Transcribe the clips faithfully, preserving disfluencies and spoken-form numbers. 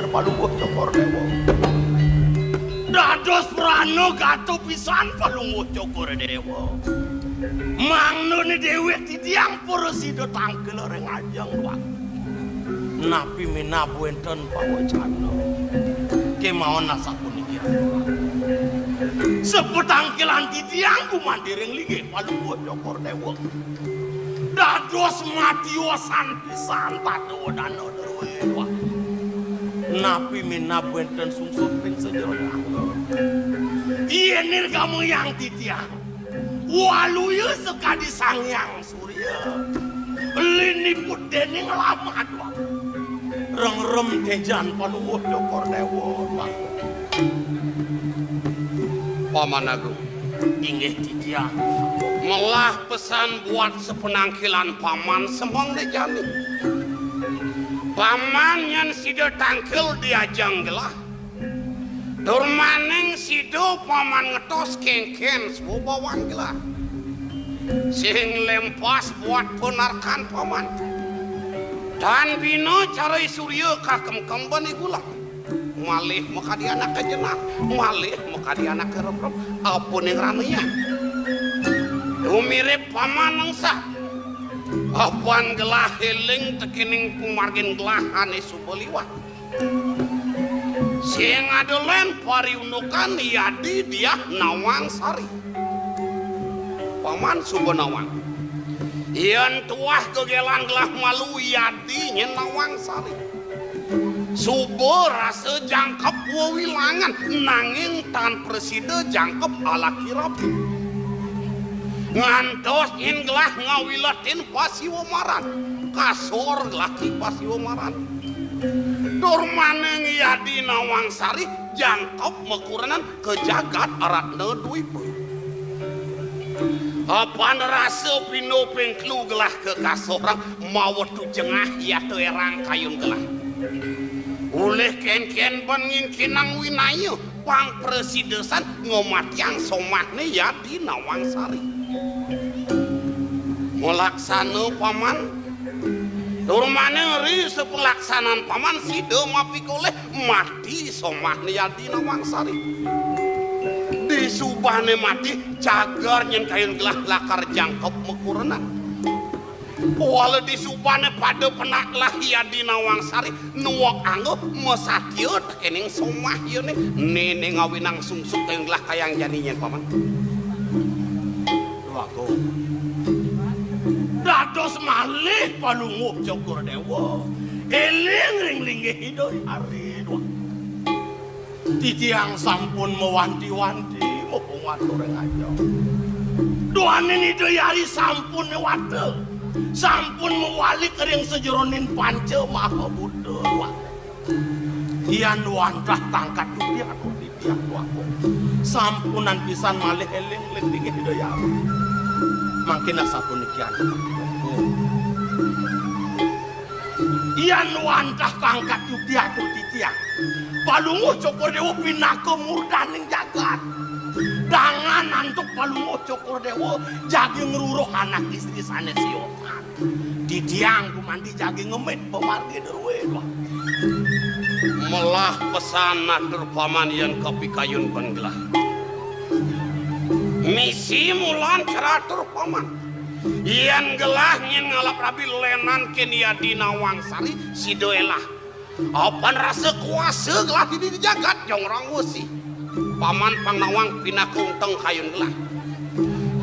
Palungguh Cokor Dewa. Dados pranagata pisan Palungguh Cokor Dewa. Mangdane dewek titiang prasida tangkil ring ajeng, Wak. Napi minab wenten pawecana? Kemawon asapuniki. Sepatangkilan titiang gumanti ring linggih Palungguh Cokor Dewa. Dados matiosan pisan tata wedana druwé. Wah. Napi minab wenten sungsut ring sajeroning angga? Yén nirgamayang titiang, waluya sakadi Sang Hyang Surya, liniput déning lamad, Wah. Rengrem téjan Palungguh Cokor Dewa, Wah. Paman Agung. Inggih titiang. Melah pesan buat sepenangkilan paman semeng dejani. Paman nyén sida tangkil di ajeng gelah. Tur maning sida paman ngetos kéngkén swabawan gelah. Sing lempas buat penarkan paman. Tan bina cara Surya kakemkem bani gulang. Malih makadi anaké jenah, malih makadi anaké remrem, apa ning ranayah. Dumirip paman mengsah. Apan gelah éling tekéning pamargin gelah ané suba liwat. Sing ada lén pariundukan Yadi Diah Nawang Sari. Paman suba nawang. Yén tuah gegélan gelah malu Yadi nyén Nawang Sari. Suba rasa jangkep wewilangan, nanging tan prasida jangkep alaki rabi. Ngantos nyén gelah ngawiletin pasiwa maran, kasor laki pasiwa maran. Tur maning Yadi Nawang Sari jangkep makurenan ka jagat Ratna Dwipa. Apan rasa pindo ping telu gelah kakasorang mawetu jengah yata erang kayun gelah. Ulih kénkén ban ngingkinang winaya pang prasida san ngamatiang somahné Yadi Nawang Sari. Malaksana paman, tur maning ri sapalaksanan paman sida mapikolih mati somahné Yadi Nawang Sari. Disubané mati, cagar nyén kayun gelah lakar jangkep makurenan. Wala disubané pada penak gelah Yadi Nawang Sari nuwek angga masatia tekéning somah yané. Néné ngawinang sungsut kayun gelah kayang jani nyén paman. Duh Agung. Dados malih Palungguh Cokor Dewa. Éling ring linggih Ida Hyari, Duh. Titiang sampun mawanti-wanti, mumpung watu ring ajeng. Duaning Ida Hyari sampun wata. Sampun mawalik ring sajeroning panca maha buta, Duh. Yan wantah kangkat yukti atur titiang, Duh Agung. Sampunan pisan malih éling ring linggih Ida Hyang. Mangkin asapuniki antuk. Yan wantah kangkat yukti atur titiang. Palungguh Cokor Dewa pinaka murdaning jagat. Dangan antuk Palungguh Cokor Dewa jagi ngruruh anak istri sané siosan. Titiang gumanti jagi ngemit pamargi druwé, Duh. Melah pesan atur paman yan kapikayun ban gelah. Misi mulan cara atur paman. Yan gelah nyén ngalap rabi lénan kén Yadi Nawang Sari sida élah. Apan rasa kuasa gelah dini di jagat jongrong wesi. Paman pang nawang pinaka unteng kayun gelah.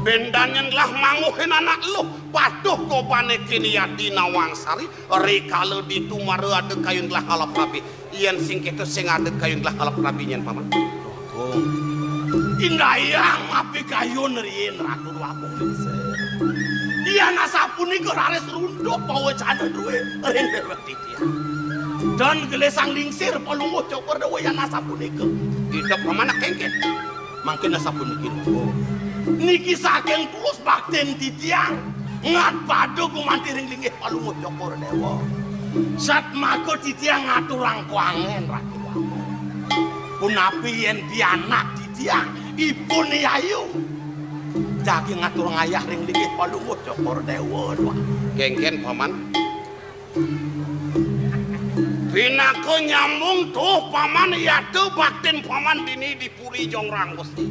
Bendan nyén gelah mangguhin anak eluh, patuh gobané kén Yadi Nawang Sari, rikala ditu mara ada kayun gelah ngalap rabi. Yan sing kéto sing ada kayun gelah ngalap rabi nyén paman. Agung. Indayang mapikayun riin Ratu Déwa Agung Lingsir. Yan asapunika raris runtuh pawecana druwé ring déwék titiang. Dan gelisang lingsir Palungguh Cokor Dewa yan asapunika. Ida paman kéngkén. Mangkin asapuniki, Ratu. Niki saking tulus baktin titiang. Ngat pada gumanti ring linggih Palungguh Cokor Dewa. Satmaka titiang ngaturang kuangen, Ratu. Punapi yén pianak titiang, ipun yayu. Daging ngatur ngayah ring linggih Palungguh Cokor Dewa, Duh. Kéngkén, Paman. Pinaka nyambung tuh, Paman, yata baktin Paman dini di Puri Jongrang Gusti.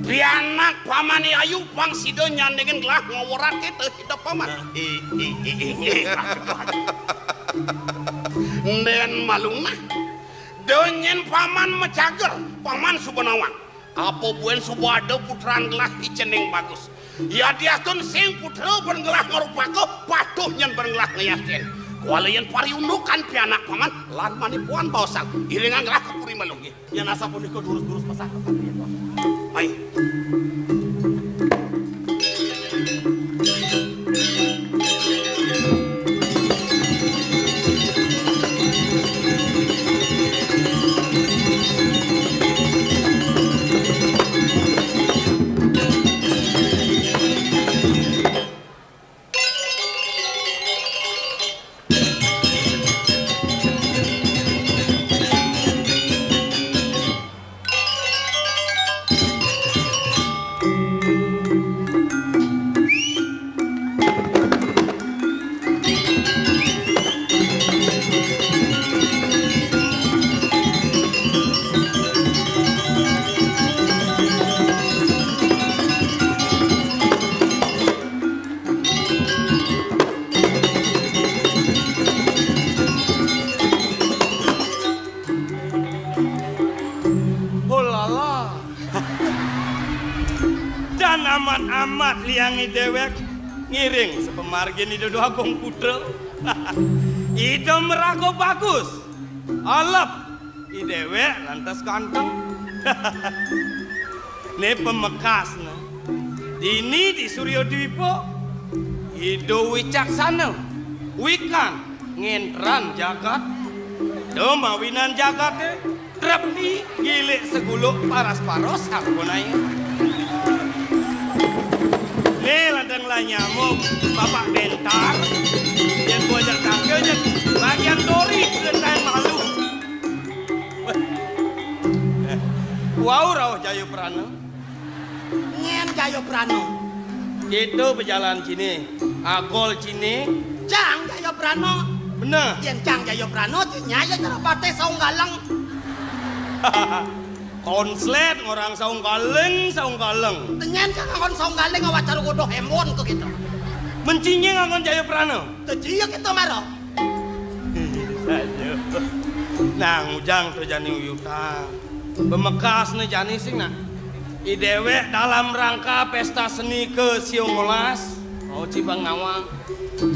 Pianak Paman Yayu pang sida nyandingin gelah ngawérat kita, kita, Paman. Éh, éh, éh, éh, éh. Ndén malungnah. Da nyén Paman macager, Paman suba nawang. Apa buin suba ada putran gelah i cening bagus. Yadiastun sing putra ban gelah ngrupaka, patuh nyén ban gelah ngayastin. Kuala yén pariundukan pianak Paman, lan manipuan baosang. Iringang gelah ka puri malih nggih. Yén asapunika durus-durus pesan. Hai. Hulala. Dan amat-amat liang i déwék ngiring sapamargin Ida Déwa Agung Putra. Ida maraga bagus. Alep. I déwék lantas ganteng. Né pamekasné. Dini di Surya Dwipa, Ida wicaksana, wikan, ngentran jagat, da mawinan jagaté, trepti, gilik seguluk, paras-paros, sampunaya. Né lantang lah nyamuk, Bapak Bentar, yén bocah tangkil, yén bagian dori, genteng malu. Wau rauh Jayaprana. Nyén Jayaprana? Kéto pajalan ciné, agol ciné. Cang Jayaprana. Bener. Yén cang Jayaprana, ciné ya cara batis saung galeng. Konslet ngorang saung galeng, saung galeng. Tenyén cang ngon saung galeng awak cara godoh embon ké kéto. Men ciné ngon Jayaprana. Tejiya kéto mara. Nah, ngujang to jani uyutang. Pamekasné jani sing nak. I déwék dalam rangka pésta seni ka siang welas. Oh, ci bang nawang.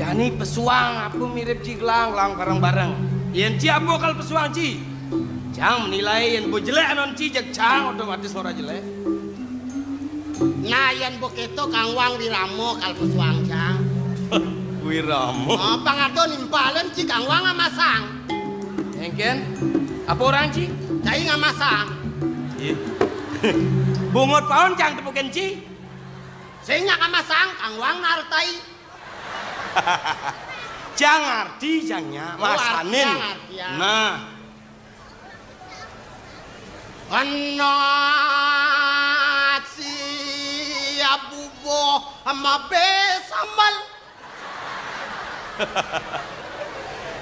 Jani pesuang apa mirip ci gelang, gelang bareng-bareng. Yén ci apa kal pesuang ci? Cang menilai yén ba jelék anon ci jeg cang otomatis ora jelék. Nah, yén ba kéto Kang Wang Wirama kal pesuang cang. Wirama. Apa ngado nimpalin ci Kang Wang ngamasang? Éngkén, apa orang ci? Cai ngamasang. Ih. Bungut paon cang tepukin ci. Sing nyak ngamasang, Kang Wang nartai. Cang ngarti cang nyak, oh, masanin. Artian, artian. Nah. Anak si abubuh mabe sambal.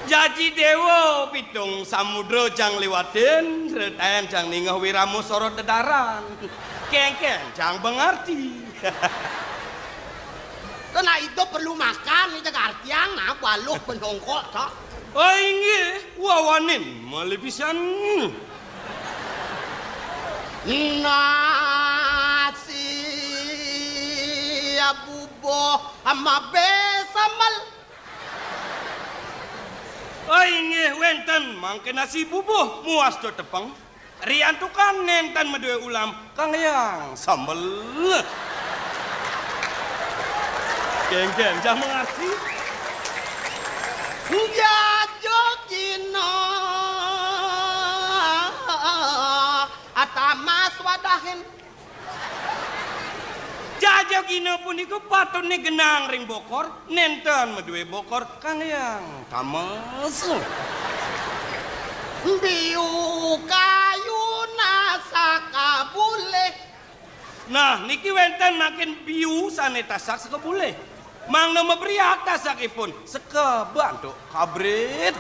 Jaji déwa pitung samudra cang liwatin, sretayan cang ningeh wirama sorot dedaran. Kéngkén cang bengarti. Kena itu perlu makan, ini jaga artiang, nah, baluh pendongkok, tak. Oh, inggih, wawanin malih pisan. Nasi abubuh mabe sambal. Oh, inggih, wénten mangké nasi bubuh muas tetepeng. Riantukan nénten madué ulam, Kang Hyang sambel. Kéngkén, cang mengarti. Jajagina atamas wadahin. Jajagina punika patutné genang ring bokor, nénten madué bokor, Kang Hyang tames. Biu kayuna sakabulih. Nah, niki wénten mangkin biu sané tasak sakabulih. Mangda mabriak tasakipun, seka bantuk kabrit.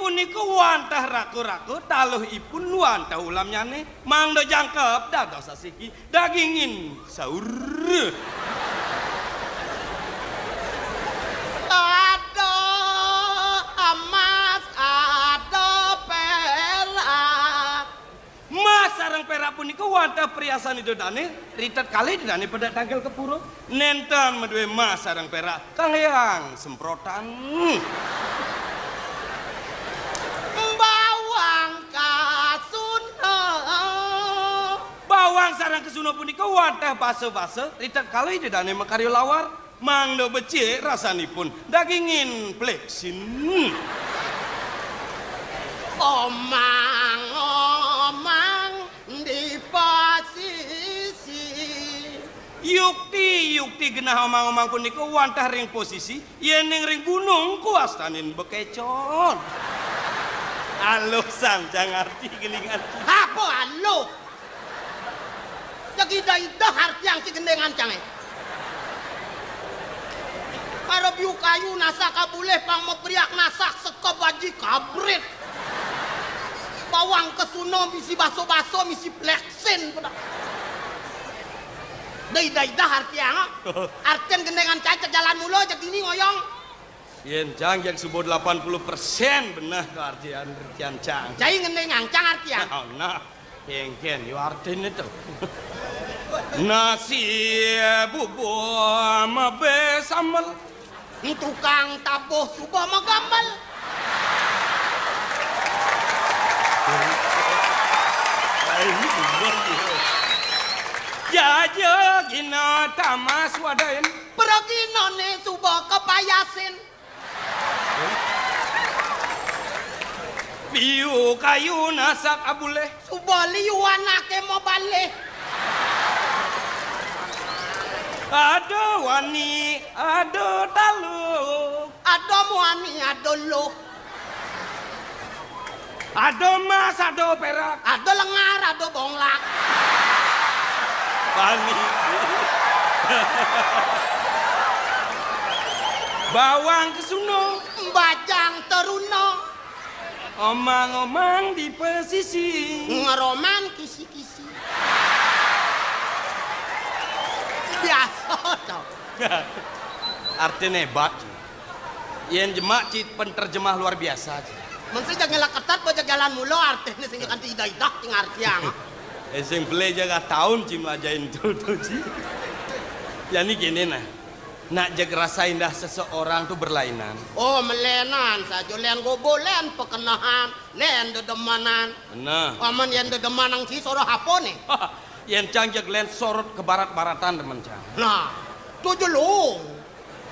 Punika wantah raka-raka, taluhipun wantah ulamnyane, mangda jangkep dados asiki, dagingin saur. Ada emas, ada perak. Mas sareng perak punika wantah priasan Ida Dane, ritet kalih Ida Dane pedek tangkil ke pura. Nenten madue mas sareng perak, kang eyang semprotan. Bawang kasuna. Bawang sareng kesuna punika wantah basa-basa, ritet kalih Ida Dane makarya lawar. Mangda becik rasanipun, dagingin pleksin. Omang-omang di pasisi. Yukti, yukti genah omang-omang punika wantah ring posisi, yening ring gunung kuastanin bekecot. Aluh sancang arti geningan. Apa aluh? Cek ida-ida artiang si gendengan cange. Karo biu kayu nasak kabulih pang mabriak nasak sekeb aji kabrit. Bawang kesuna misi baso-baso misi pleksin peda. Dai-dai dah artiang. Artin gendengan cange cek jalan mula cek dini ngoyong. Yen cang jeg suba delapan puluh persen beneh to artian, artian cang. Jai ngending angcang artian. Oh, nah, kengken yo artine to. Nasi bubur mabe sambel. Tukang tabuh suba magambel. Jaja gina tamas wadain. Praginane suba kapayasin. Biu kayu nasak abuleh. Suba liu anake mabaleh. Ada wani, ada taluh. Ada muani, ada luh. Ada emas, ada perak. Ada lengar, ada bonglak. Bani. Bawang kesuna. Bajang teruna. Omang-omang di pesisi. Ngeroman kisi-kisi. Biasa to. Artine hebat. Yen jemak ci penerjemah luar biasa ci. Men sing jeg ngelak ketat bajak jalan mula artine sing kanti idah-idah sing artiang. Eh, sing beli jaga tahun ci melajahin tu, tu ci. Jani gini nah. Nak jeg rasa indah seseorang tu berlainan. Oh, melenan saja len gobo len pekenahan, len dedemanan. Nah. Aman yen dedemanang ci soroh apa nih? Yen cang jeg len sorot ke barat-baratan demen cang. Nah, tu jelung.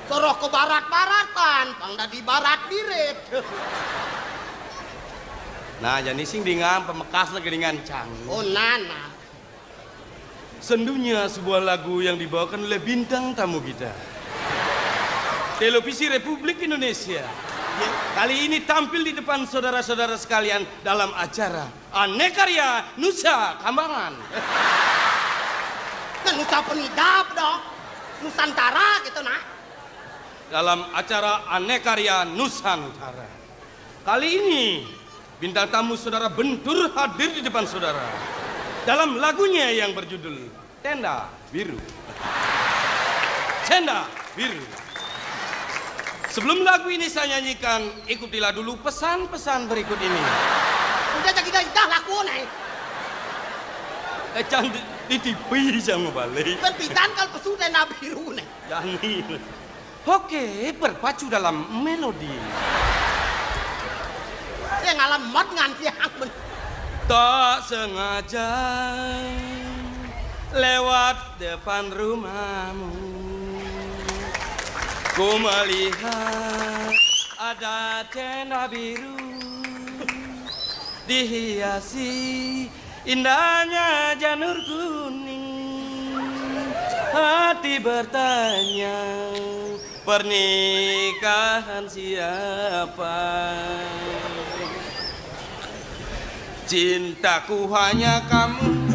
Soroh ke barat-baratan, pang dadi barat birit. Nah, jani sing dingan pemekas le geningan cang. Oh, nana. Sendunya sebuah lagu yang dibawakan oleh bintang tamu kita. Televisi Republik Indonesia. Kali ini tampil di depan saudara-saudara sekalian dalam acara Anekarya Nusa Kambangan. Nah, Nusa Penida dong. Nusantara gitu, nah. Dalam acara Anekarya Nusantara. Kali ini, bintang tamu saudara Bentur hadir di depan saudara. Dalam lagunya yang berjudul Tenda Biru. Tenda Biru. Sebelum lagu ini saya nyanyikan, ikutilah dulu pesan-pesan berikut ini. Udah jadi dah laku nih. Eh, cang di, di T V sama balik. Kan pidan kalau pesu tenda biru nih. Jani. Oke, berpacu dalam melodi. Saya ngalamat nganti amen. Tak sengaja lewat depan rumahmu, ku melihat ada tenda biru dihiasi indahnya janur kuning. Hati bertanya, pernikahan siapa? Cintaku hanya kamu,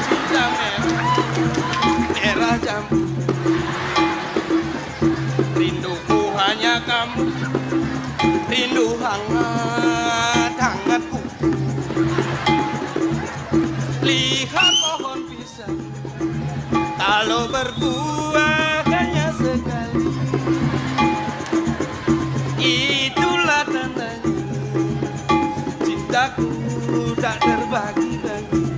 cinta merah, merah jambu. Rinduku hanya kamu, Rindu hangat-hangat ku. Lihat pohon pisang, kalau berbuah hanya sekali. Itulah tandanya cintaku tak terbagi-bagi.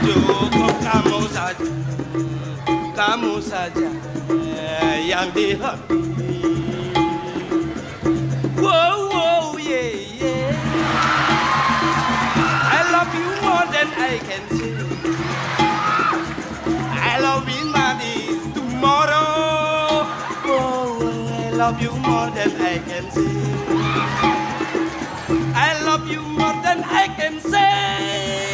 Cukup kamu saja, kamu saja yang di hati. Whoa, whoa, yeah, yeah. I love you more than I can say. I love you, Madi, tomorrow. Whoa, whoa, I love you more than I can say. I love you more than I can say.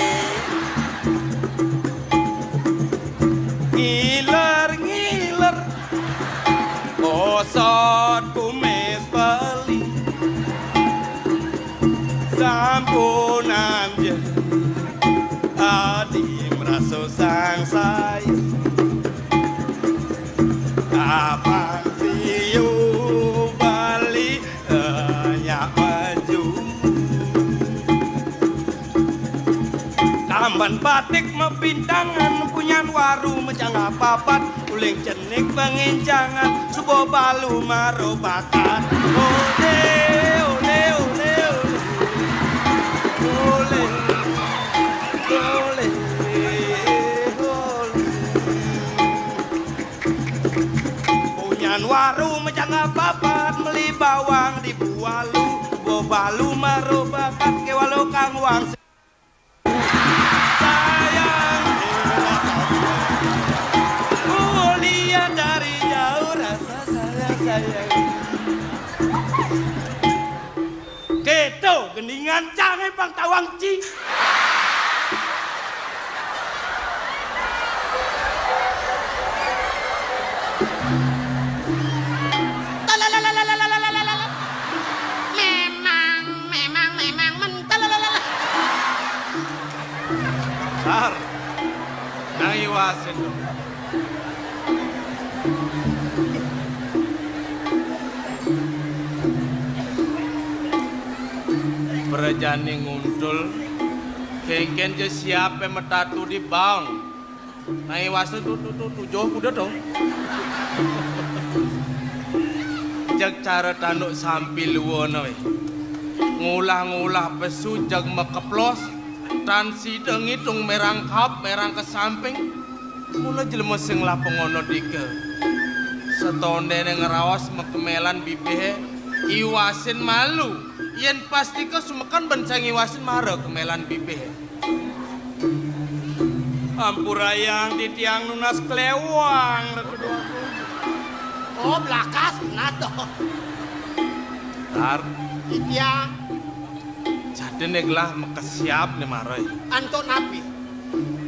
Ngiler-ngiler, osot kumis beli. Sampunan je, adi merasa sangsai. Abang siu beli, eh, nyak maju. Kamban batik mebintangan, punyan waru mejang papat, uling cenik pengincangan, suba balu maro bakat. Ole, ole, ole, ole. Ole, ole, ole. Punyan waru mejang papat, meli bawang di Bualu, bo balu maro bakat ke walu kang wang. Sayang, oh, lihat dari jauh rasa sayang, sayang. Keto gendingan jange pang tawang ci. Memang, memang, memang mental. Sar, nang iwasin. Prajane nguntul, kengken je siape metatu di baong. Nang iwasin tu, tu, tu, tujuh kuda to. Jeg cara tanduk sampi luwana we. Ngulah-ngulah pesu jeg makeplos, tan sida ngitung merang kap, merang ke samping. Mula jelema sing lapeng ana dika. Setondene ngraos makemelan bibihe, iwasin malu. Yen pastika sumeken ben sing iwasin mara kemelan bibihe. Ampurayang titiang nunas klewang, Ratu Déwa Agung. Oh, blakas nunas to. Tar. Titiang. Jadine gelah makesiab ne mara. Antuk napi?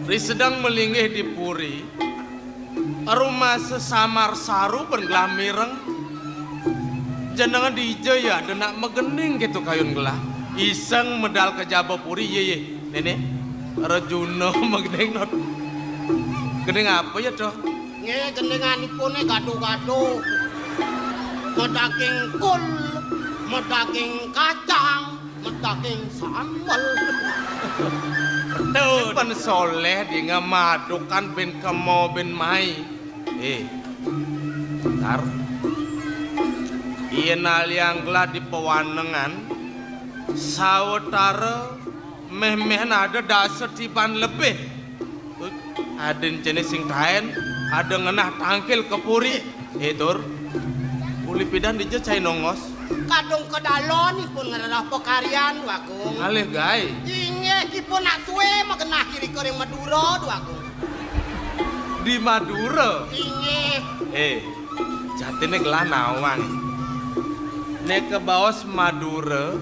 Ri sedeng malinggih di puri, rumasa samar saru ben gelah mireng. Jenengan dija ya, denak magending gitu kayun gelah. Iseng medal ka jaba puri, ye, ye. Nene, Rejuna magending not. Gending apa ya, Doh? Nggih, gendinganipune gado-gado. Medaging kul, medaging kacang, medaging sambel. Betul. Pen soleh dinga madukan bin kemo bin mai. Eh, tar. Yen aliang gelah di pewanengan, sawetara meh-meh ada dasa tiban lebih. Adin jenis sing taen, ada ngenah tangkil ke puri. Eh, Tur. Uli pidan dija cai nongos. Kadung kedalon ipun ngererah pekarian, Wagung. Alih gae. Inggih, ipun nak suwe magenah kiri kering Madura, Wagung. Di Madura? Inggih. Eh, jatine gelah nawang. Nek kebaos Madura,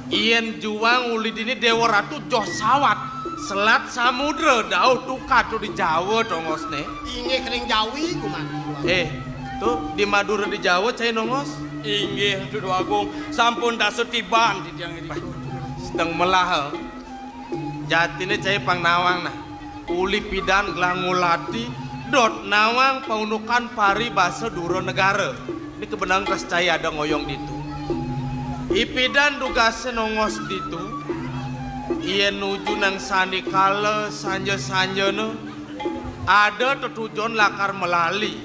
yen juang uli dini Dewa Ratu joh sawat, selat samudra, dauh tukad tu di Jawa tongosne. Inggih kering Jawi, kuman. Eh, tu di Madura di Jawa cai nongos? Inggih, Dudu Agung, sampun dasa tiban titiang iriku. Sedeng melah, eh. Jatine cai pang nawang nah. Uli pidan gelah ngulati dot nawang paundukan paribasa dura negara. Niki benang kas cai ada ngoyong ditu. Ipidan dugase nongos ditu. Yen nuju nang sandikala sanja-sanjana, ada tetujon lakar melali,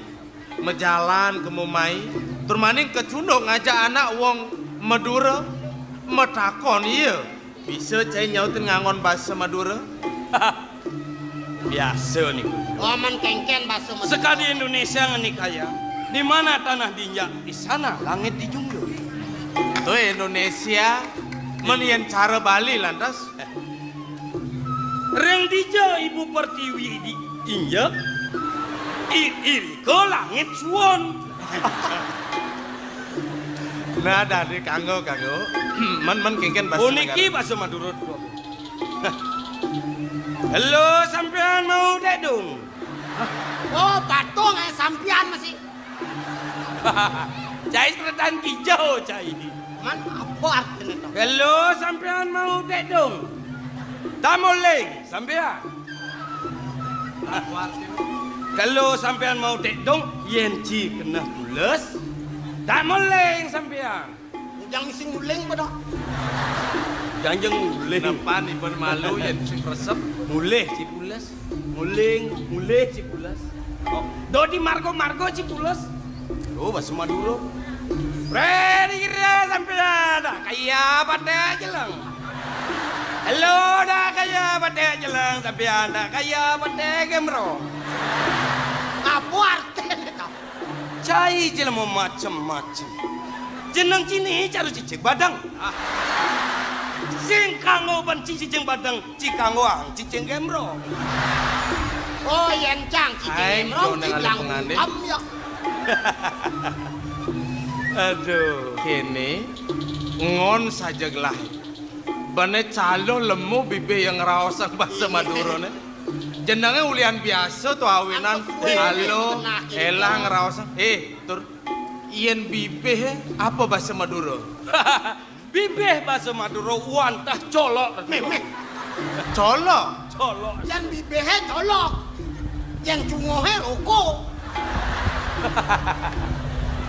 majalan ka mumai, tur maning kecunduk ngajak anak wong Madura, matakon iya. Bisa cai nyautin nganggon basa Madura? Biasa niku. Oh, man kengken basa Madura. Sekadi Indonesia ngenikaya, di mana tanah diinjak, di sana langit dijunjung. Tuh Indonesia, men yen cara Bali lantas. Ring dija ibu pertiwi diinjak, i-, irika langit suwun. Nah, dadi kanggo, kanggo. Men, men kengken basa Puniki Negara. Basa Madura, Dok. Halo, sampean mau tedung? Oh, patung, eh, sampean masih. Cai seretan kijau, cai. Man, apa artinya, Dok? Halo, sampean mau tedung? Tamuling, sampean. Apa artinya? Kalau sampean mau tedung, yen ci kena pules, tamuling sampean. Ujang misi nguling pada. Janjang nguling. Nepan iban malu yen sing resep. Mulih ci pules. Nguling, mulih ci pules. Oh, dodi margo-margo ci pules. Oh, basa Madura. Rere sampean dah kaya batek jeleng. Halo dah kaya batek jeleng sampean dah kaya batek gemro. Apa artinya, Dok? Cai jelema macem-macem. Jeneng cine caru cicing badeng. Ah. Sing kanggo ban cicing badeng, ci kanggo ang cicing gemrong. Oh, yen cang cicing gemrong, ci bilang pengane. Am ya. Aduh, kene ngon saja gelah. Bane calo lemu bibih yang ngraosang basa Madurane. Jenenge ulian biasa to awinan. Halo, elang ngraosang. Eh, tur yen bibih apa basa Madura? Bibih basa Madura wantah colok. Memeh. Colok? Colok. Yen bibihe colok. Yen cungohe rokok.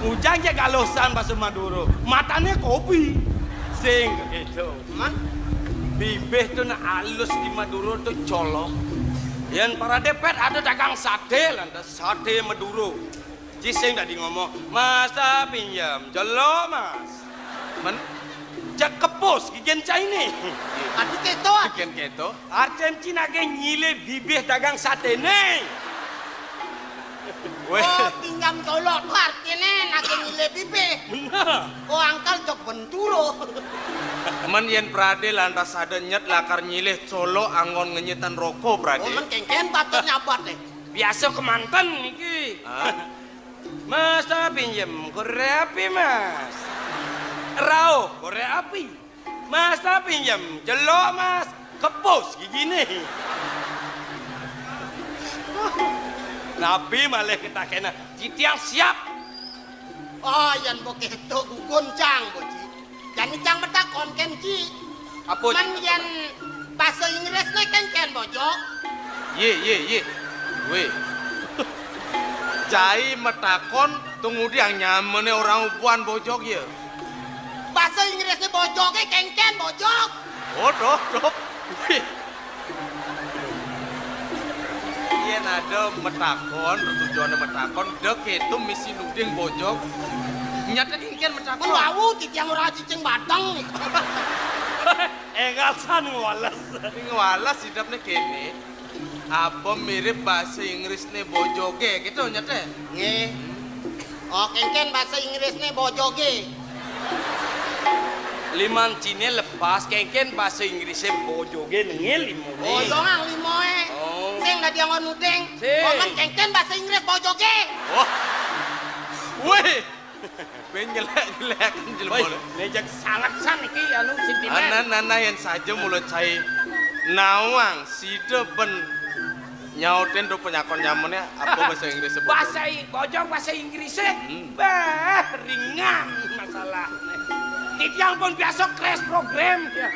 Ujang cek alusan basa Madura. Matane kopi. Sing gitu. Man? Bibih tuh nak alus di Madura tuh colok. Yen parade pet ada dagang sate lantas sate Madura. Ci sing dadi ngomong, "Mas, tak pinjam, jelo, Mas." Men? Jak kepus gigen caine. Ati keto, ati. Gigen keto. Arten ci nage nyilih bibih dagang satene. Weh. Oh, pinjam colok tuh artine nage nyilih bibih. Bener. Oh, angkal jok benturo. Men yen prade lantas ada nyet lakar nyilih colok anggon ngenyetan rokok prade. Oh, men kengken patut nyabat deh. Biasa kemanten niki. Hah? Mas, tak pinjem korek api, Mas. Rauh korek api. Mas, tak pinjem celok, Mas. Kepus gigine. Napi malih ketakena. Titiang siap. Oh, yan begitu gugun cang, Boji. Jani cang matakon ken ci. Apa, Ci? Man yen basa Inggrisne ken ken bojog. Ye, ye, ye. Weh. Cai matakon, tungudi nyamene orang ubuan bojog ya. Basa Inggrisne bojoge ken ken bojog. Oh, doh, doh. Weh. Yen ada matakon, tujuane matakon, dek itu misi nuding bojog. Nyata kengken matakon. Wau titiang ora cicing batang. Engasan ngwales. Ngwales hidupne kene. Apa mirip bahasa Inggrisne bojoge gitu nyata? Nggih. Oh, kengken bahasa Inggrisne bojoge. Liman cine lepas, kengken bahasa Inggrisnya bojoge nengil limone. Bojongan limoe. Oh. Sing dadi anggon nuding. Sing. Komen kengken bahasa Inggris bojoge. Oh. Weh. Ben nyelek-nyelek jelema. Woi, ngejek sanget san iki anu sentimen. Anan-anan yang saja mulut saya nawang sida ben nyautin do penyakon nyamene apa bahasa Inggris sebut? Bahasa I-, bojong bahasa Inggris e. Hmm. Bah, ringan masalah. Titiang pun biasa crash program ya.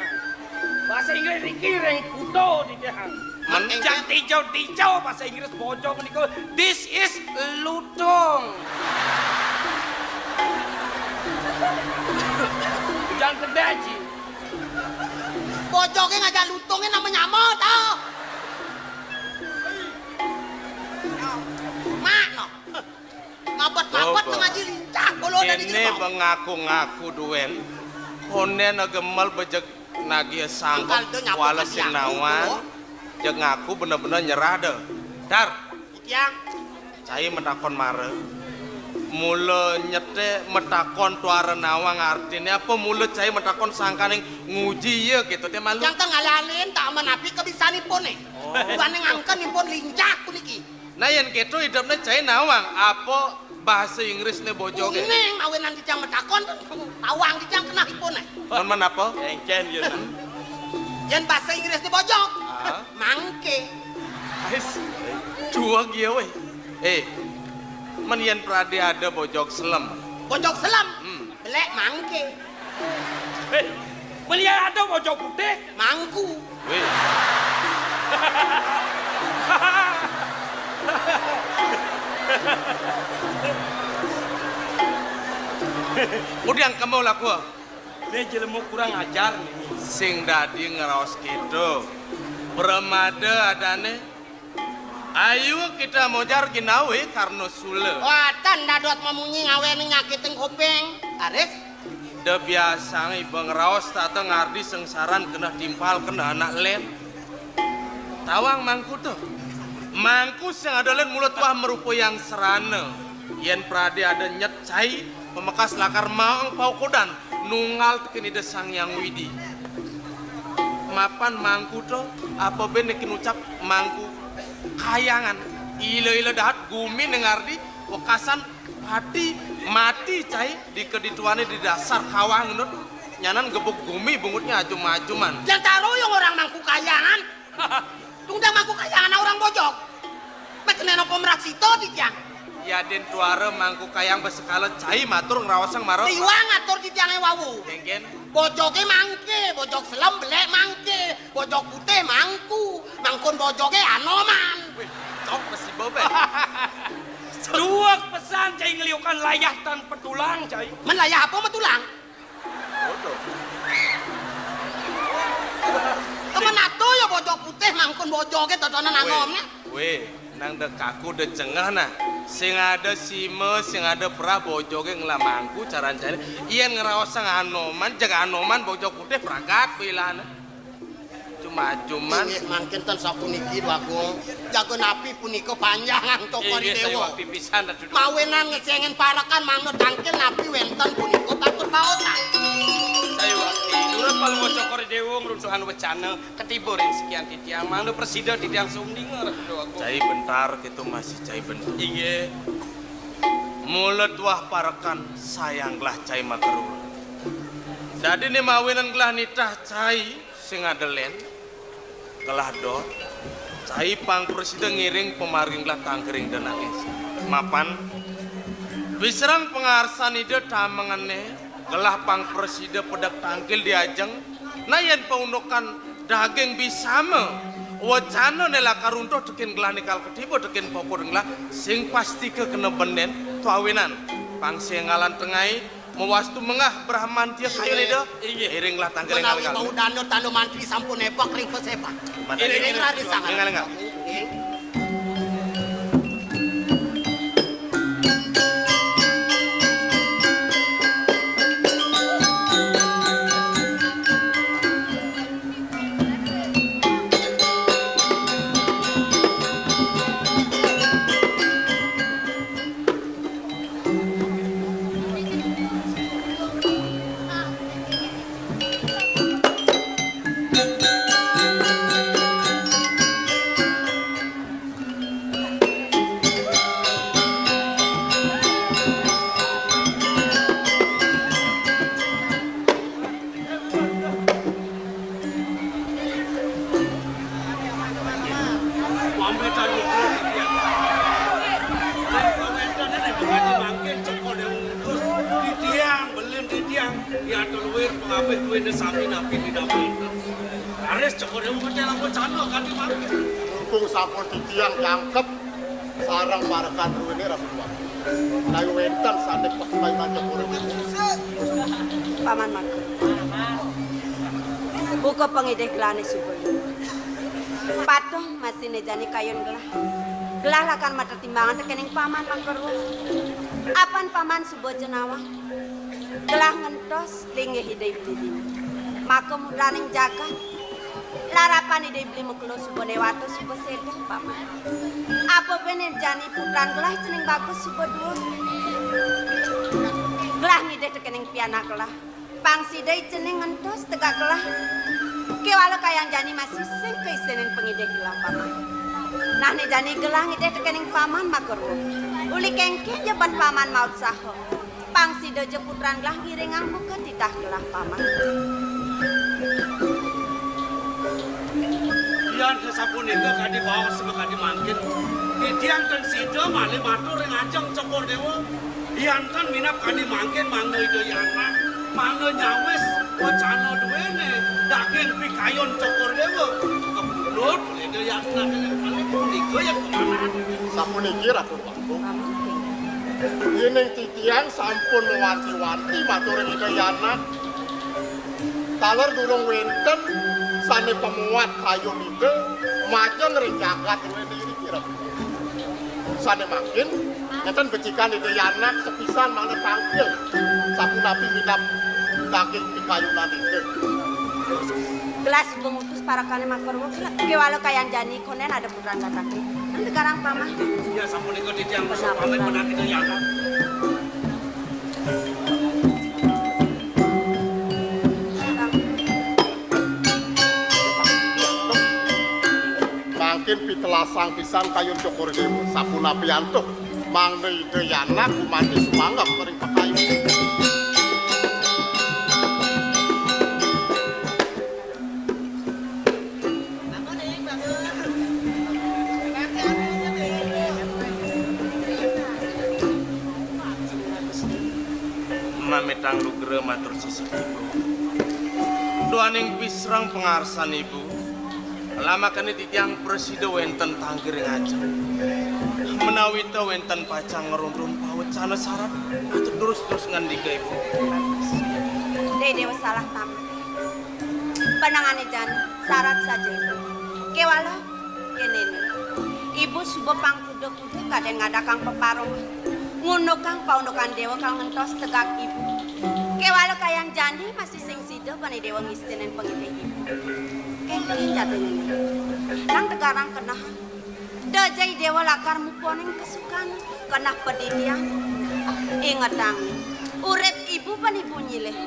Bahasa Inggris riki ring kuto titiang. Mencak tijau-tijau bahasa Inggris bojong niku. This is ludung. Jangan kedai, Ji. Bojoge ngajak lutunge nama nyama, tau? Mak, no. Mabet-mabet. Coba. Ngaji lincah, bolo dari. Ini jero. Bengaku-ngaku duen. Konden gemel bejek nagih sangkep. Wales sing nawang. Jeg ngaku bener-bener nyerah deh. Dar. Tiang. Cai metakon mare. Mula nyete metakon tuara nawang artine apa mula cai metakon sangkaning nguji iya gitu te malu. Yang tengah lalin tak menapi kebisanipun nih. Oh. Buane ngangken ipun lincah puniki. Nah, yen keto idepne cai nawang apa bahasa Inggrisne bojoge? Kuning mawinan titiang metakon, nawang titiang kenahipun, eh. Mon men apa? Engken, yen. Yen bahasa Inggrisne bojog, ah, mangke. Ais, dua gia, weh. Eh, men yen prade ada bojog selem. Bojog selem? Hmm. Belek mangke. Eh, beli ada bojog putih. Mangku. Weh. Udah kamu laku. Ini jelema kurang ajar nih. Sing dadi ngraos gitu. Pramada adane. Ayu kita mojar ginawe karno sula. Wah, tan dados mamunyi ngawen nyakiting kuping. Aris. Da biasang iba ngraos tata ngardi sengsaran kena timpal kena anak len. Tawang mangku to. Mangku sing ada len mula tuah merupa yang serana. Yen prade ada nyet cai, pemekas lakar maong paukodan, nunggal tekin Ida Sang Hyang Widi. Mapan mangku to, apa ben nekin ucap mangku kayangan. Ila-ila dahat gumi nengardi, wekasan pati, mati cai, di kedituane di dasar kawang nut. Nyanan gebuk gumi bungutnya ajum-ajuman. Yang taruh yang orang mangku kayangan. Tungdang mangku kayangan orang bojog. Mek kena nopo merak sito titiang. Ya den tuara mangku kayang besekala cai matur ngrawasang maro. Tiwang atur titiange wawu. Kengken. Bojoge mangke, bojog selem belek mangke, bojog putih mangku, mangkun bojoge anoman. Wih, cok besi bobe. Dua pesan cai ngeliukan layah tan petulang cai. Men layah apa metulang? Bodoh. Temen atuh ya bojog putih mangkun bojoge totonan anom nih. Weh, nang dek aku dek cengah nah. Sing ada sima, sing ada perah bojoge ngelah mangku caran-caran. Yen ngeraosang anoman, jeg anoman bojog putih pragat bilane. Cuma-cuman. Inggih mangkin ten sapuniki, Dwagung. Jago napi punika panjangan toko. Inggih, dewa. Saya waktu pisan, Ratu. Mawinan ngecengen parekan mangno tangkil napi wenten punika patut baosan. Saya waktu. Durus paling cokor dewa ngruntuhan wecana ketiba ring sekian titiang. Mangno presida titiang sumdinga, Ratu Dwagung. Cai bentar gitu masih cai bentar. Inggih. Mula tuah parekan sayang gelah cai makerura. Dadi ne mawinan gelah nitah cai sing ada len, gelah dot, cai pang prasida ngiring pamargin gelah tangkiring denake. Mapan, pisereng pangarsan Ida tamengene, gelah pang prasida pedek tangkil diajeng, nah yen paundukan daging bisama, wacana ne lakar runtuh tekin gelah nikal ketiba tekin pokok gelah, sing pasti ke kena benden, tuawinan, pang sing ngalan tengai, Mawastu menggah Brahmantia kayun Ida. Inggih. Iringlah tangkil. Menawi ingkang bau dana tanda mantri sampun ebak ring pesebak. Mantri. Iring raris sangat. Inggih, inggih. Inggih. Pamitan luhur titiang. Yen pawenten ene mengadi mangkin cokor yang terus titiang, belin titiang, diatur luwir pengabih duwene sami napi didamel. Raris cokor yang pecah lampun canduk kanthi mangkin. Mumpung sampun titiang jangkep, Sareng parekan druéné Ratu Déwa. Nawi wénten sané pekayunan Cokor Déwa. Paman Makar. Buka pangidih gelahné suba. Patuh masiné jani kayun gelah. Gelah lakar matetimbangan tekéning Paman Makar. Apan Paman suba ja nawang. Gelah ngentos linggih Ida Beli dini. Maka mudraning jagat, larapan Ida Beli makelo suba néwata suba séda, Paman. Apa bené jani putran gelah cening bagus suba duur. Gelah ngidih tekéning pianak gelah. Pang sida cening ngentos tegak gelah. Kéwala kayang jani masih sing kaisinin pangidih gelah, Paman. Nah, né jani gelah ngidih tekéning Paman Makar. Uli kéngkén ja ban Paman mautsaha. Pang sida ja putran gelah ngiringang buka titah gelah, Paman. Yan sapunika kadi baos kadi mangkin. Titiang ten sida malih matur ring ajeng Cokor Déwa. Yan ten minab kadi mangkin mangda Ida Yana, mangda nyawis wacana duéné daging pikayun Cokor Déwa. Kebulut Ida Yana malih punika ya kemana. Sapuniki Ratu Déwa. Yéning titiang sampun mawanti-wanti matur ring Ida Yana, taler durung wénten sané pamuat kayun Ida majeng ring jagat duéné iriki, Ratu. Sané mangkin, nénten becikan Ida Yana sepisan mangda tangkil, sapunapi minab daging pikayunan Ida. Gelah suba ngutus parekané Makar, kéwala kayang jani kondén ada putran datang. Nang tegarang Paman. Ya, sapunika titiang pamit menaki Ida Yana. Mangkin pitelasang pisan kayun Cokor Déwa, sapunapi antuk mangda Ida Yana gumanti sumanggep ring pakayun. Mamitang lugra matur sesepuh. Duaning pisreng pangarsan Ibu. Lamakané titiang prasida wénten tangkil ring ajeng. Menawi ta wénten pacang ngruntun pawecana sarat, atur terus-terus ngandika Ibu. Déwa salah pamit. Panangané jani, sarat saja Ibu. Kéwala, kéné Ibu suba pang kuda-kuda kadén ngadakang peparungan. Ngundukang paundukan déwa kal ngentos tegak Ibu. Kéwala kayang jani masih sing sida bani déwa ngisinin pangidih Ibu. Kéngkén jatiné. Nang tegarang keneh. Da ja I Déwa lakar muponing kasukan, keneh padidian. Ingetang, urip Ibu ban Ibu nyilih.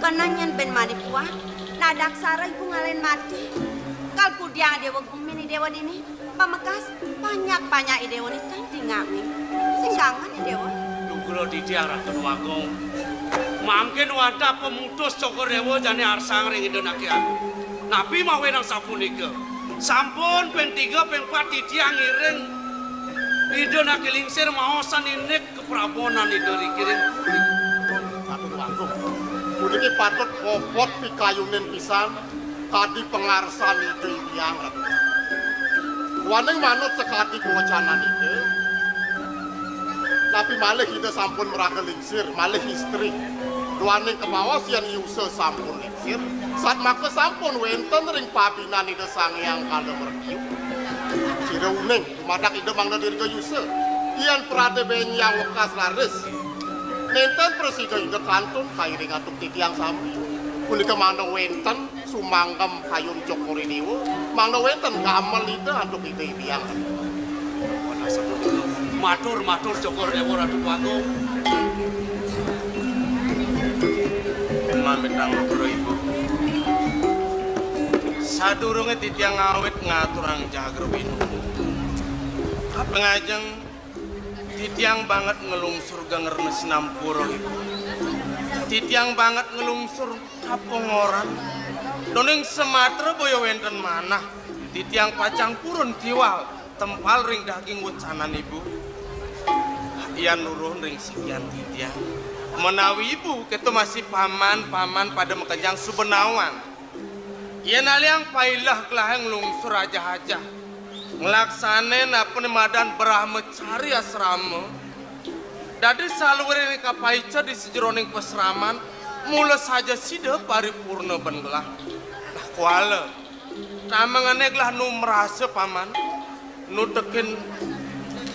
Keneh nyén ben mani puan, nadaksara Ibu ngalahin mati. Kal kudiang I Déwa gumin I Déwa dini, pamekas, panyak-panyak I Déwa nitah dingangin. Sing kangen I Déwa. Dugra titiang Ratu Agung. Mangkin wantah pamutus Cokor Déwa jani arsang ring Ida Anak Agung. Napi mawinan sapunika? Sampun ping tiga, ping pat titiang ngiring Ida Anak Lingsir maosan indik kaprabonan Ida riki ring puri. Atur wangkung. Puniki patut bobot pikayunin pisan kadi pangarsan Ida Hyang Ratu. Duaning manut sakadi kawacanan Ida. Napi malih Ida sampun maraga lingsir, malih istri. Duaning kamaos yén yusa sampun lingsir, satmaka sampun wénten ring pabinan Ida Sang Hyang Kala Mrentyu. Sira uning, dumadak Ida mangda dirga yusa. Yén pradé bénjang wekas raris, nénten prasida Ida kantun kairing antuk titiang sami. Punika mangda wénten sumanggem kayun Cokor Déwa, mangda wénten gamel Ida antuk Ida Hyang. Matur, matur Cokor Déwa Ratu Agung. Mamitang lugra Ibu. Sadurungé titiang ngawit ngaturang jagra winu. Kapengajeng titiang banget nglungsur geng rena sinampura Ibu. Titiang banget nglungsur kapongoran. Doning samatra boya wénten manah. Titiang pacang purun tiwal tempal ring daging wecanan Ibu. Yan nuruh ring sikian titiang. Menawi Ibu kéto masih paman-paman pada makejang suba nawang. Yén aliang pailah gelahé nglungsur ajah-ajah. Nglaksanen apa madan Brahmacari asrama. Dadi saluwirne kapaica di sajeroning pasraman, mula saja sida paripurna ben gelah. Lah kuala. Tamengane gelah nu marasa, Paman. Nu tekin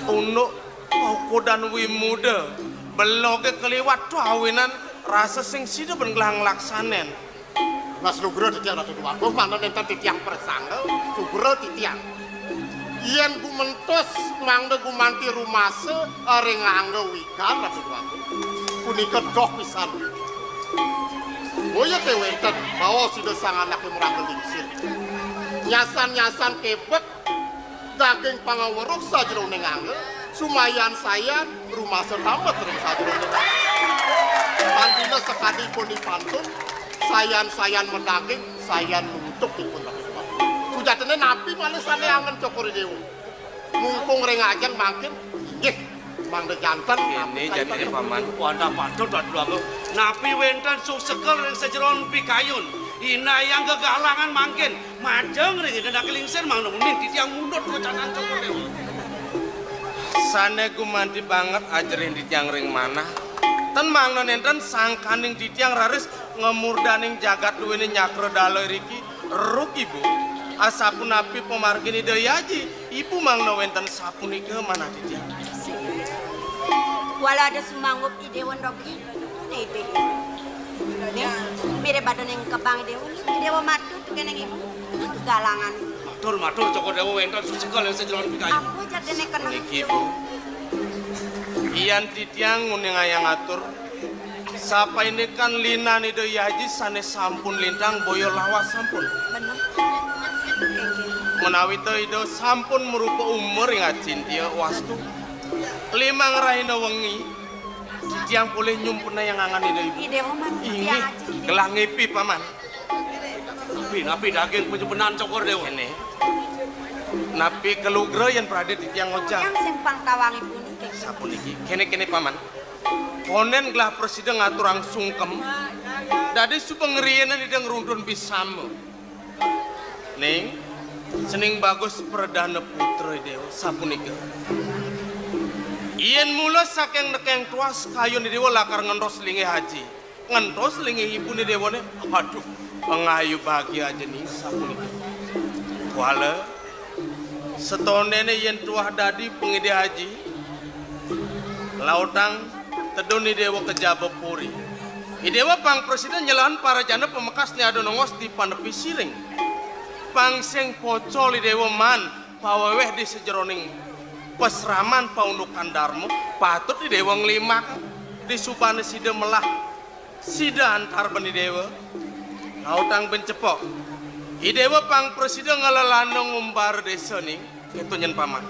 tunduk paukudan wimuda. Beloge kaliwat tu awinan rasa sing sida ben gelah nglaksanen. Mas lugra titiang Ratu Déwagung, mangda nenten titiang prasangga, lugra titiang. Yen gumentos mangda gumanti rumasa ring angga wikan Ratu Déwagung. Punika doh pisan. Boya te wenten baos Ida Sang Anake maraga lingsir. Nyasan-nyasan kebek daging pangaweruh sajeroning angga, sumayan-sayan rumasa tambet ring sajeroning angga. Pandina sakadi pun dipantun, sayan-sayan madaging, sayan nutup ipun daging. Sujatine napi malih sane angen Cokor I Dewa? Mumpung ring ajeng mangkin, inggih, mangda janten. Kene napi jatine, kaitan Paman. Wantah patut, Ratu Agung. Napi wenten susekel ring sajeroning pikayun? Indayang gegalangan mangkin. Majeng ring Ida Anake Lingsir mangda uning titiang mundut wecanan Cokor Dewa. Sane gumanti banget ajerin titiang ring manah. Ten mangda nenten sangkaning titiang raris ngemurdaning jagat duwene nyakra dala iriki. Ruk, Ibu. Asapunapi pamargin Ida Yaji? Ibu mangda wenten sapunika manah titiang. Wala ada sumanggup I Dewa ndogi. Nitih. Nih, mirip ada ning kebang I Dewa. I Dewa matur tu kene ibu. Galangan. Matur, matur, Cokor Dewa wenten susekel ing sajeroning pikayun. Apa jatine kena? Niki, Bu. Yan titiang nguningayang atur, sapaindikan linan Ida Yaji sane sampun lintang boya lawas sampun. Bener. Menawi ta Ida sampun marupa umur ing acintia wastu. Limang rahina wengi, titiang polih nyumpenayang angan Ida Ibu. Ida Ibu, Paman. Inggih, titiang aji. Gelah ngipi, Paman. Napi, napi daging panyumpenan Cokor Dewa? Kene. Napi kalugra yen pradé titiang ngojang? Titiang sing pang tawangipun, Kek. Sapuniki. Kene, kene, Paman. Ponen gelah prasida ngaturang sungkem. Dadi suba ngriyenen Ida ngruntun bisama. Ning, cening Bagus Perdana Putra Dewa sapunika. Yen mula saking nekeng tuas kayun Dewa lakar ngentos linggih aji. Ngentos linggih ibune Dewane. Aduh, pangayu bahagia aja ning sapunika. Kuala, setonene yen tuah dadi pangidih aji, lautang tedun I Dewa kejaba puri. I Dewa pang prasida nyelahan parajana pamekasne ada nongos di panepi siring. Pang sing pocol I Dewa man paweweh di sajeroning pasraman paundukan Darma, patut I Dewa nglimak di subane sida melah sida antar ben I Dewa. Lautang ben cepok. I Dewa pang prasida ngelelana ngumbar desa ning, keto nyen Paman.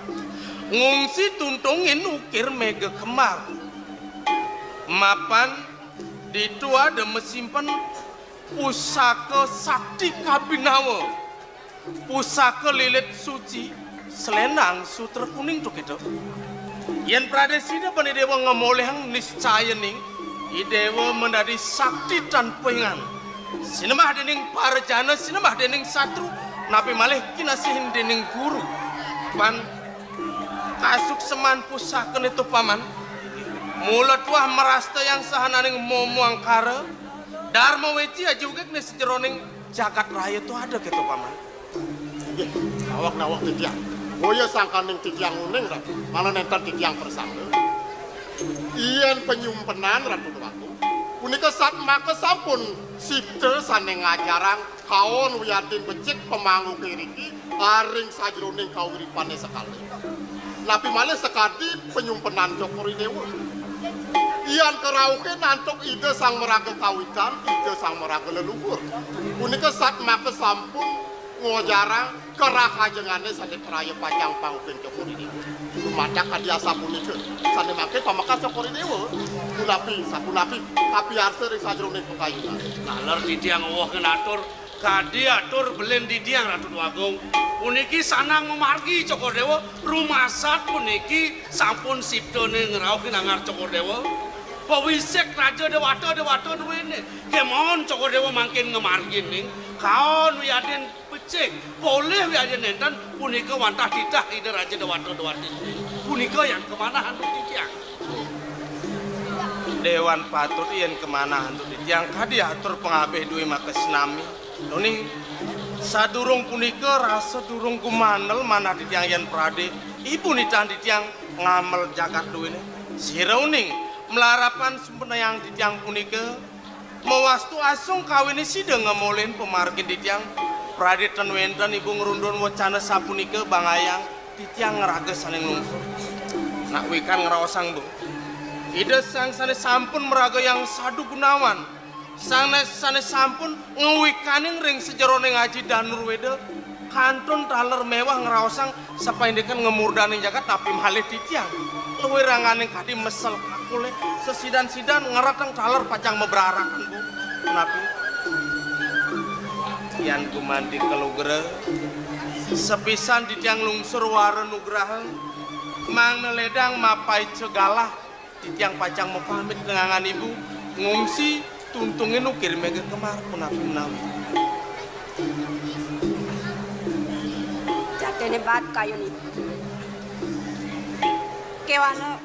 Ngungsi tuntungin ukir mega kembar. Mapan ditu ada masimpen pusaka sakti kabinawa. Pusaka lilit suci, selendang sutra kuning tu kita. Yen pradé sida bani Dewa ngemolehang niscaya ning, I Dewa mendadi sakti tan poingan. Sinembah dening parajana, sinembah dening satru, napi malih kinasihin dening guru. Pan kasukseman pusakane tu Paman. Mula tuah marastayang sahananing momo angkara, Darma weci ajugik ne sajeroning jagat raya tu ada keto Paman. Inggih, nawak-nawak titiang. Boya sangkaning titiang uning, Ratu. Malah nenten titiang prasangka. Yen panyumpenan Ratu Déwagung, punika satmaka sampun sipta sane ngajarang kaon wiadin becik pamangguke riki aring sajeroning kawiripane sekali. Napi malih sakadi panyumpenan Cokor I Dewa. Yan karauhin antuk Ida Sang Maraga Kawitan, Ida Sang Maraga Leluhur. Punika satmaka sampun ngojarang karahajengane sane praya pacang panguping Cokor I Dewa. Dumadak kadi asapunika, sane mangke pamekas Cokor I Dewa. Punapi, sapunapi, kapiarsa ring sajeroning pakayunan. Taler titiang uwuh ngenatur, kadi atur belin titiang Ratu Déwagung. Puniki sanang mamargi Cokor Dewa, rumasat puniki sampun siptane ngrauhin anggar Cokor Dewa. Pawisik Raja Dewata, Dewata duwene. Kemawon Cokor Dewa mangkin ngamargin ning. Kaon wiadin Sing polih wiadin nénten punika wantah titah Ida Raja Déwata Déwati. Punika yan kamanah antuk titiang. Déwan Patut yan kamanah antuk titiang kadi atur pangabih duwé makasnami. Uning sadurung punika rasa durung gumandel manah titiang yan pradé ibu nitah titiang ngamel jagat duwéné. Sira uning malarapan sumpenayang titiang punika mawastu asung kawiné sida ngamolin pamargin titiang pradé ten wénten ibu ngrundun wacana sapunika bangayang titiang ngraga sané nglungsur. Nak wikan ngraosang, Bu. Ida sang sané sampun maraga yang sadu gunawan, sang sané sampun ngwikaning ring sajeroning aji danurwéda, kantun taler méweh ngraosang sapaindikan ngamurdaning jagat napi malih titiang. Luwiranganing kadi mesel kakulé, sesidan-sidan ngreteng taler pacang mabrarakan, Bu. Napi? Yan gumanti kalugra, sapisan titiang lungsur wara nugraha, mangda lédang mapaica galah, titiang pacang mapamit nengangan ibu, ngungsi tuntungin ukir méga kemar punapi menawi. Jatiné bat kayun ibu. Kéwala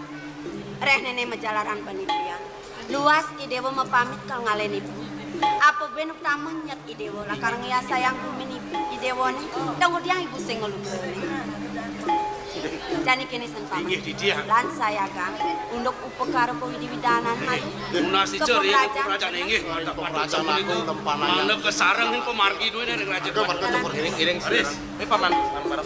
réhnéné majalaran panipian. Luas I Déwa mapamit kal ngalih ibu. Apa buin utama nyet I Déwa lakar ngiasayang gumin ibu. I Déwané, dong udiang ibu sing ngeluh. Jani kéné sen paman. Inggih, Didiah. Lan sayagang, unduk upakara pawidi-widanan. Inggih. Hayu. Nunas ica ring Keprajan. Keprajan, inggih. Keprajan Agung Tempanaya. Mangda kasareng ring pamargi duwéné ring raja. Aduh, marga tempur iring-iring. Raris. Eh, paman, paman, paman.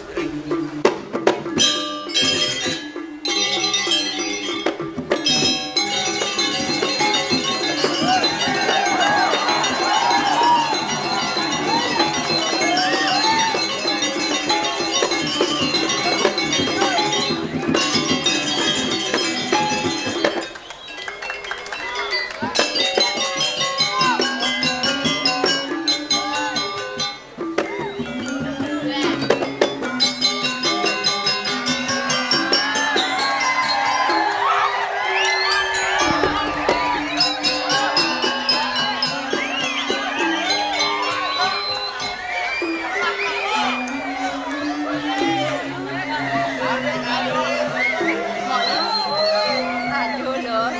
Aduh, Luh.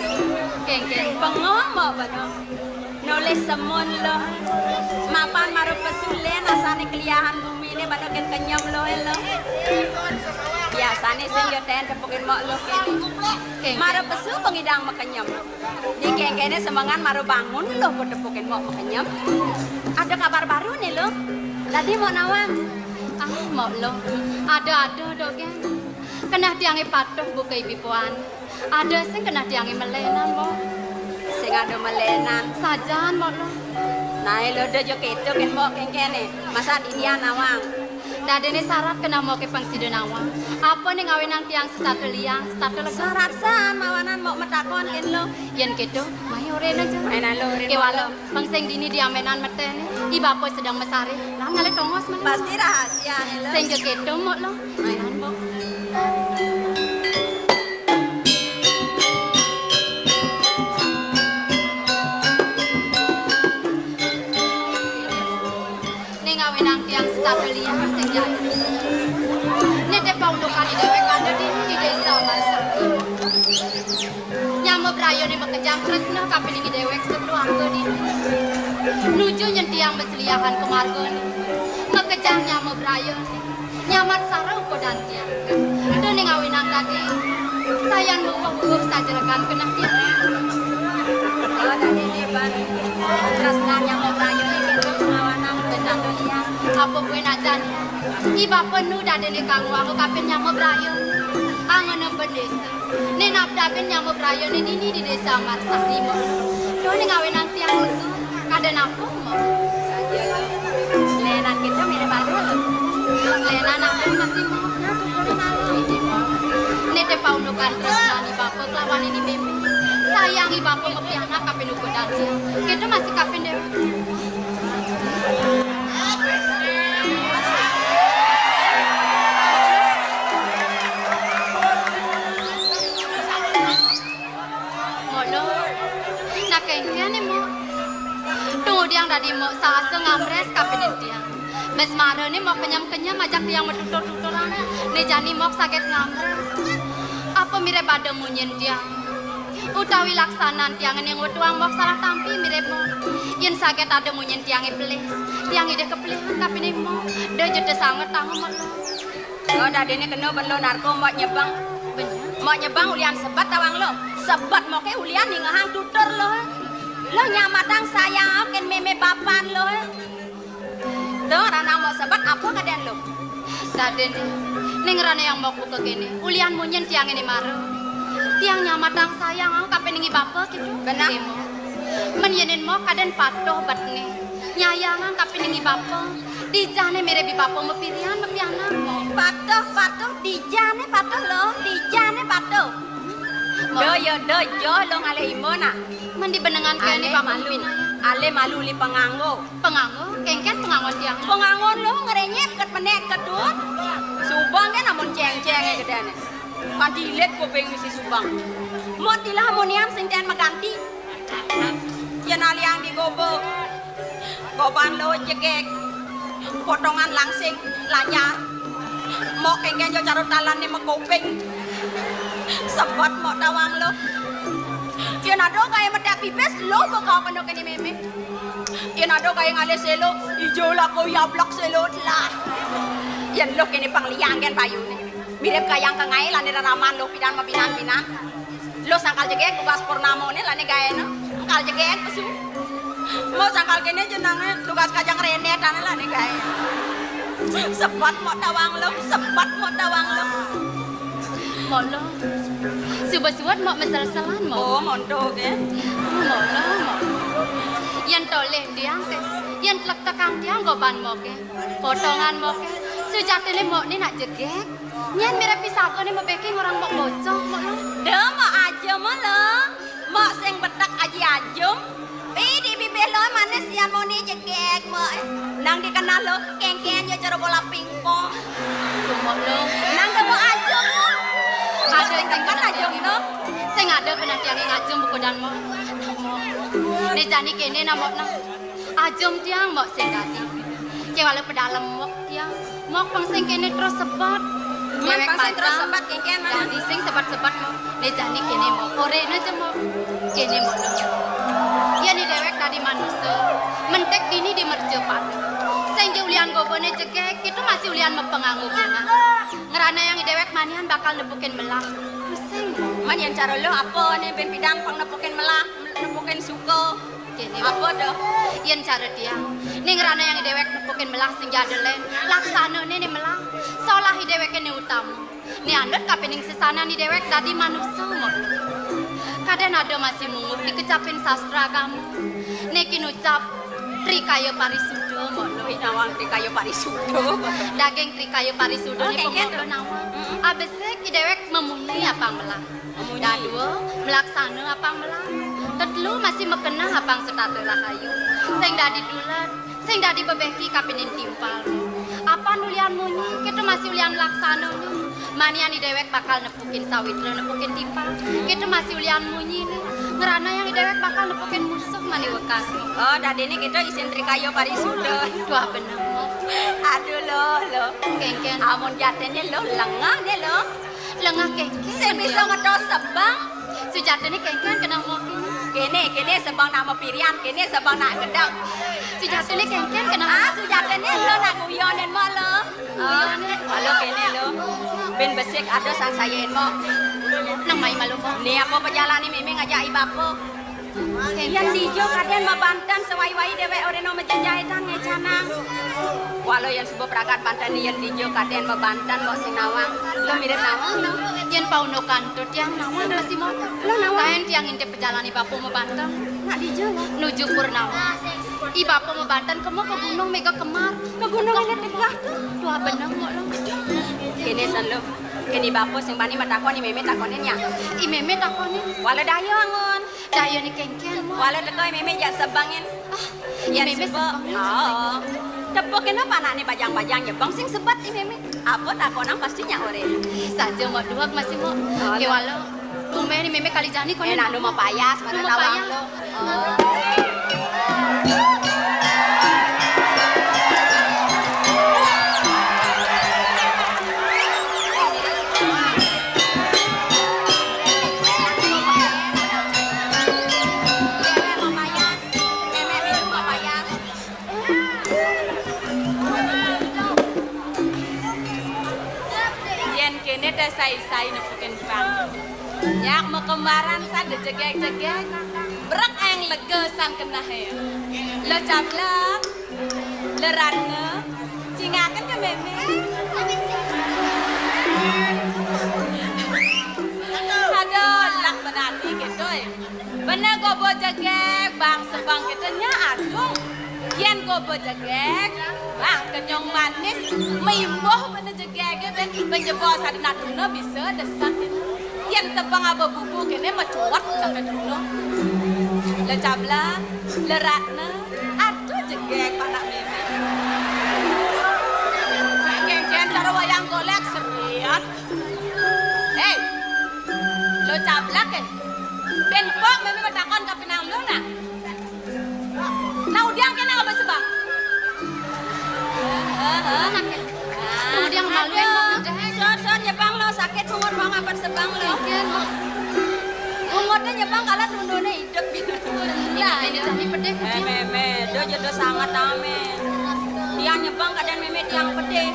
Kéngkén bengong, Mbok, bengong. Nulis semun, Luh. Mapan mara pesu lén asané keliahan guminé bada kén kenyem, Luh, Luh. Biasané sing yo ten tepukin Mbok, Luh, kéné. Mara pesu pengidang makenyem. Di kéngkéné semengan mara bangun, Luh, ku tepukin Mbok makenyem. Ada kabar baru né, Luh. Dadi Mbok nawang. Ah, Mbok, Luh. Ada-ada, dok, ya. Keneh tiangé patuh buka ibi puan. Ada sing keneh tiangé melénan, Mbok. Sing ada melénan. Sajan, Mbok, Luh. Nah, lo da jo kéto kén Mbok kéngkéné. Masa dinian nawang. Dadiné sarat keneh Mbok ké pang sida nawang. Apa né ngawinang tiang setata liang, setata lega? Sarat san mawanan Mbok matakon kén lo. Yén kéto, mai oréna ja. Mai nalo, oréna. Kéwala. Pang sing dini diaménan meténé, i bapa sedeng masaré, lan ngalih tongos men. Pasti rahasiané, Lo. Sing ja kéto, Mbok, Lo. Jalan, Mbok. Né ngawinang tiang setata liang sing jani. Né té paundukan i déwék ada dini di Désa Marsari. Nyama brayané makejang tresna kapining i déwék sakluarga dini. Nuju nyén tiang masliahan ka margané. Makejang nyama brayané. Nyamat sara upadan tiang. Duh, né ngawinang dadi. Sayan muwuh-wuwuh sajregan keneh tiang. Kalau dadi né ban tresna nyama brayané kéto ngawanang bedan tiang. Apa buin ajan. I bapa nu dadiné kang wangku kapin nyama braya. Angena bendésa. Né nabdabin nyama brayané dini di Désa Marsari, Mbok. Duh, né ngawinang tiang untung. Kada napa, Mbok? Saja, Lo. Lénan kita mirip ada, Lo. Lénan apa masih, Mbok? Nah, tuh, Lo, nah, Lo. Né té paundukan tresna i bapa kelawan i mémé. Sayang i bapa mapianak kapin upadan tiang. Kita masih kapin déwék. Molo, nak kéngkén, Mbok. Tunggu tiang dadi Mbok saasa ngamrés kapining tiang. Wis marene mok kenyem-kenyem ajak tiang matutur-tuturan. Né jani mok saget ngamres. Apa mirib ada munyin tiang? Utawi laksanan tiang ning wetuang mok salah tampi mirib mok. Yen saget ada munyin tiange pelih, tiang idih kepelihan kapining mok. Da jete sanget tangu mok. Oh, dadine kena belo narko mok nyebang. Bener. Mok nyebang ulian sebet tawang lo. Sebet moke ulian ningehang tutur lo. Lo nyamatang sayang ken mémé bapan lo. Tuh, ranang mok sebet apa kaden lo? Raden, ning ranayang mok buka kene. Ulian munyin tiang ini mara. Tiang nyamatang sayang kapining i bapa gitu. Benar. Men yenin mok kaden patuh betne. Nyayangang kapining i bapa. Dijane mirib i bapa mapirian mapianak mok. Patuh, patuh, dijane patuh lo, dijane patuh. Mok. Do ya do jo lo ngalih imba nak. Men dibenengan kene i bapa malu. Mapinaya. Ale malu li panganggo. Panganggo, kengken pangangon tiang. Pangangon lo ngrenyet ket menek ket dut. Subang kan amun ceng-ceng gedene. Pandilet kuping misi Subang. Mok tilah munian sing ten maganti. Yen aliang di gobo. Goban lo jegeg. Potongan langsing lanyar. Mok kengken jo carut talane makuping. Sebet mok tawang lo. Yen ada kaya metek pipis lo bakal kena kene mémé. Yen ada kaya ngalih selo, ijo lako yablak selo telat. Yen lo kene pangliang ken bayune. Mirip kayang kengai lane reraman lo pidan mabinan-binan. Lo sangkal jegeg tugas purnamane lane gaena. Sangkal jegeg pesu. Mok sangkal kene jenenge tugas kajang renet ane lane gaena. Sebet mok tawang lo, sebet mok tawang lo. Mok lo. Suba suwet mok mesel-selan mok. Oh, monto ke. Mok lo, mok. Yen tolih tiang ke. Yen tlek-tlekang tiang goban moke. Potongan moke. Sujatine mok ni nak jegeg. Nyen mirip pisagane mabeke ngorang mok bocah mok lo. Deh, mok aja mok lo. Mok sing betek aji ajum. Pi di bibih lo manis yan moni jegeg mok. Nang dikenal lo kengken ya cara bola pingpong. Tuh mok lo. Nang demo ajum. Ada sing kan ajum lo. Sing ada penantian yang ajum buku dan mok. Mok. Ni jani kene na mok na. Ajum tiang mok sing dadi. Kewala pedalem mok tiang. Mok pang sing kene terus sebat. Mok pang sing terus sebat kengken mah. Dadi sing sebat-sebat mok. Ne jani kene mok. Ore ne je mok. Kene mok lo. Yen i dewek dadi manusa. Mentek dini di merja padu. Sing je ulian gobone jegeg, kita masih ulian mepenganggu bunga. Ngeranayang i dewek manian bakal nepukin melah. Pusing. Man yen cara lo apa ne ben pidan pang nepukin melah, nepukin suka. Kene. Apa dah? Yen cara tiang, ning ranayang i dewek nepukin melah sing jadelen, laksanane ne melah. Solah i deweke ne utama. Ne andut kapining sesanan i dewek dadi manusa mok. Kaden ada masih munguh dikecapin sastra agama. Ne kinucap trikaya parisuda mok lo. Ih, nawang trikaya parisuda. Daging trikaya parisuda ne kengken mok lo nawang. Abesik i dewek memunyi apang melah. Dadua, melaksana apang melah. Tetelu, masih mekenah apang setata rahayu. Sing dadi dulat, sing dadi bebeki kapining timpal. Apan ulian munyi, kita masih ulian melaksana ni. Manian i dewek bakal nepukin sawitra, nepukin timpal. Kita masih ulian munyi ni. Ngeranayang i dewek bakal nepukin musuh mani wekas. Oh, dadi ni kita isin trikaya parisuda. Tuah bener. Aduh lo, lo. Kengken. Amun jatene lo, lengah ne lo. Lengah kengken. Sing bisa ngetos sebang. Sujatine kengken kena mopi. Kene, kene sebang nak mapirian, kene sebang nak gedang. Sujatine kengken kena. Ah, sujatine lo nak guyonin mok lo. Oh, guyonin. Malu kene lo. Ben besik ada sang sayen mok. Nang mai malu mok. Ni apa pejalani mimi ngajak i bapa. Yen dija kaden mabanten sewai-wai dewek oreno majejahitan ngecanang. Walau yen suba pragat banten yen dija kaden mabanten mok sing nawang. Lo mirip nawang lo. Yen pauno kantut tiang nawang lo simo. Lo nawang. Kaen tiang intip pejalani bapa mabanten. Nak dija lo. Nuju Purnama. I bapa mabanten kema ke gunung mega kemar. Ke gunung ini tegah tu. Tuah beneng mok lo. Kene san lo. Kene bapa sing bani matakon i meme takonin ya. I meme takonin. Wala daya angun. Daya ni kengken, Mok. Wala teka i meme jak sebangin. Ah, i meme sebangin. Oh. Tepuk kena panakne bajang-bajang nyebang sing sebat i meme. Apa takonang pasti nyak ore. Saja mok duak masih mok. Oh, ke wala. Tumben i meme kali jani kono. Eh, nak numa payas, mana tawang lo. Oh. Yak makembaran sada jegég-jegég, brek eng lega sang kenehé. Lo Cablak, lo Ratna, cingaken ka mémé. Aduh, lak benani kéto, é. Bena goba jegég, bang sebeng kéto nya adung. Yén goba jegég, bang kenyong manis, maimbuh bena jegégé, bén, bén jebos ada natuna bisa desek. Yén sebeng aba bubu kéné macuet sampai dulu. Lo Cablak, lo Ratna, aduh jegég panak mémé. Kéngkén cara wayang golék serian. Héi, lo Cablak, é. Bén pok mémé matakon ka pinang lo, nak. Nah, udiang kéné aba sebeng. Heeh, heeh. Udiang malu. Aduh. Sur, sur, nyebeng lo, sakit bungut mau ngapan sebeng lo. Bungutné nyebeng kala tunduné idup. Lah, ini jadi pedih. Eh, mémé, do jodoh sangat amé. Tiang nyebeng kadén mémé tiang pedih.